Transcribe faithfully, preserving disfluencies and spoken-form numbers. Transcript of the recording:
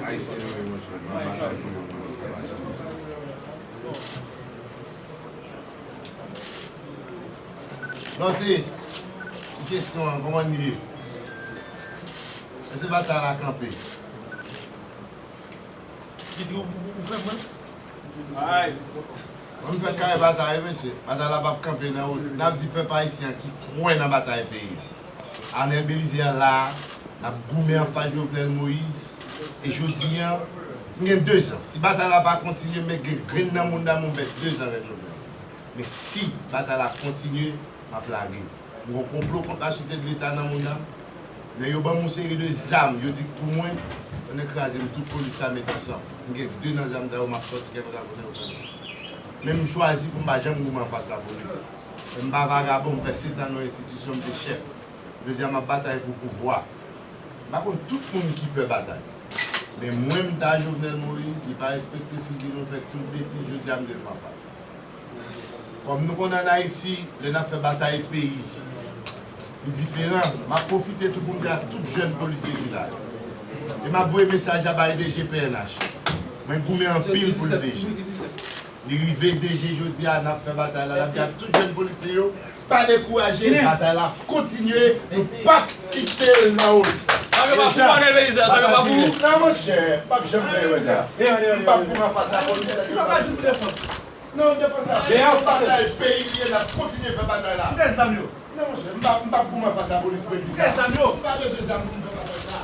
Ayisyen yo, monchè, nan batay pou yo, mwen, sa pa janm fèt. Lòt kesyon an, kòman l ye? Èske batay la kanpe? Ki di ou, ou, ou fè mwen? Ay. Mwen, m fè kare batay, mesye. Batay la p ap kanpe nan wout. N ap di pèp ayisyen an ki kwè nan batay peyi a. Arnel Bélizaire la, n ap goumen anfas Jovenel Moïse. E jodi a, m gen dezan. Si batay la pa kontinye, m gen grenn nan moun nan, m pèdi dezan avèk Jovenel. Men si batay la kontinye, m ap lage. M gen yon konplo kont la Sûreté de l'État nan moun nan. Nèg yo ban m yon seri de zam, yo di k pou mwen, yo kraze m tout polis la met ansanm. M gen de nan zam sa yo, m ap sòti kèlkeswa kote yo fè m. Men m chwazi pou m pa janm goumen anfas lapolis. Men m pa vagabon, m fè sèt an nan yon enstitisyon, m te chèf. Jodi a, m ap batay pou pouvwa. M pa konn tout moun ki pè batay. Men mwen, m ta Jovenel Moïse, li pa respekte figi nou, fè tout betiz, jodi a, m te l anfas. Kòm nou konnen ann Ayiti, lè n ap fè batay peyi, li diferan. M ap pwofite tou pou m di a tout jèn polisye ki la yo. E m ap voye mesaj la bay D G P N H. Mwen goumen anpil pou l D G. Li rive D G jodi a, n ap fè batay la, n ap di a tout jèn polisye yo, pa dekouraje, batay la ap kontinye, nou p ap kite l nan wout. Sa yo pa pou ou, Arnel Bélizaire, sa yo pa pou ou. Non, monchè, m p ap janm fè erè sa. M p ap goumen anfas lapolis. Non, defans la, se yon batay peyi li ye, n ap kontinye fè batay la. Ki zam yo? Non, monchè, m pa, m pa pou m anfas lapolis, mwen di sa. Ki zam yo? M pa bezwen zam pou m fè batay sa.